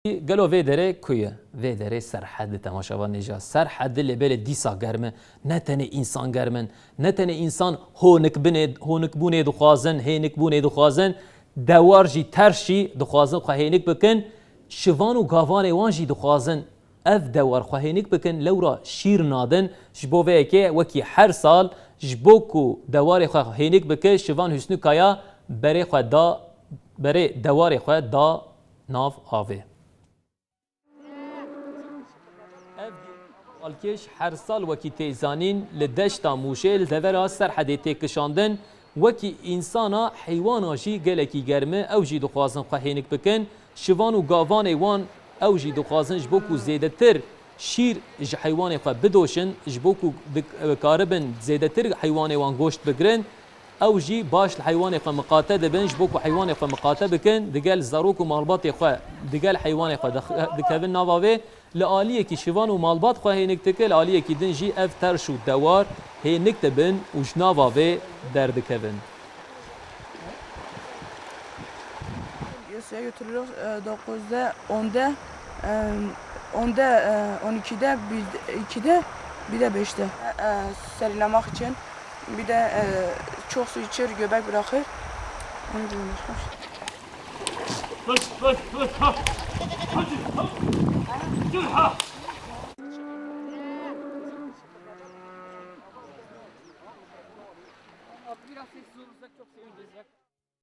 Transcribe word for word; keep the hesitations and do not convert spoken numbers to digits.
Gelo vê derê ku ye? Vê derê Serhed e, temaşevan nêja. Serhed e, lê belê dîsa germ e. Ne tenê însan germ in, ne tenê însan honik binê, honikbûnê dixwazin, hênikbûnê dixwazin, dewar jî, terş jî dixwazin xwe hênik bikin. Şivan û gavanê wan jî dixwazin ev dewar xwe hênik bikin, lewra şîr nadin. Ji bo vê yekê wekî her sal ji bo ku dewarê xwe hênik bike, Şivan Husnî Kaya berê xwe da, berê dewarê xwe da nav avê. Ev balkêş her sal wekî tê zanîn li deşta Mûşê li devera Serhedê tê kişandin. Wekî însana heywana jî gelekî germ e, ew jî dixwazin xwe hênik bikin. Şivan û gavanê wan ew jî dixwazin ji bo ku zêdetir şîr ji heywanê xwe bidoşin, ji bo ku dik-, karibin zêdetir heywanê wan goşt bigirin. Ew jî baş li heywanê xwe miqate dibin, ji bo ku heywanê xwe miqate bikin, digel zarok û malbatê xwe, digel heywanê xwe dix-, dikevin nava vê. Li aliyekî şivan û malbat xwe hênik dike, li aliyekî din jî ev terş û dewar hênik dibin û ji nava vê derdikevin. Suya götürüyoruz. E, dokuzda, onda, e, onda, e, on ikide, bir, ikide, bir de beşte. E, serinlemek için. Bir de, e, çok su içer, göbek bırakır. Onu bilmiyorum.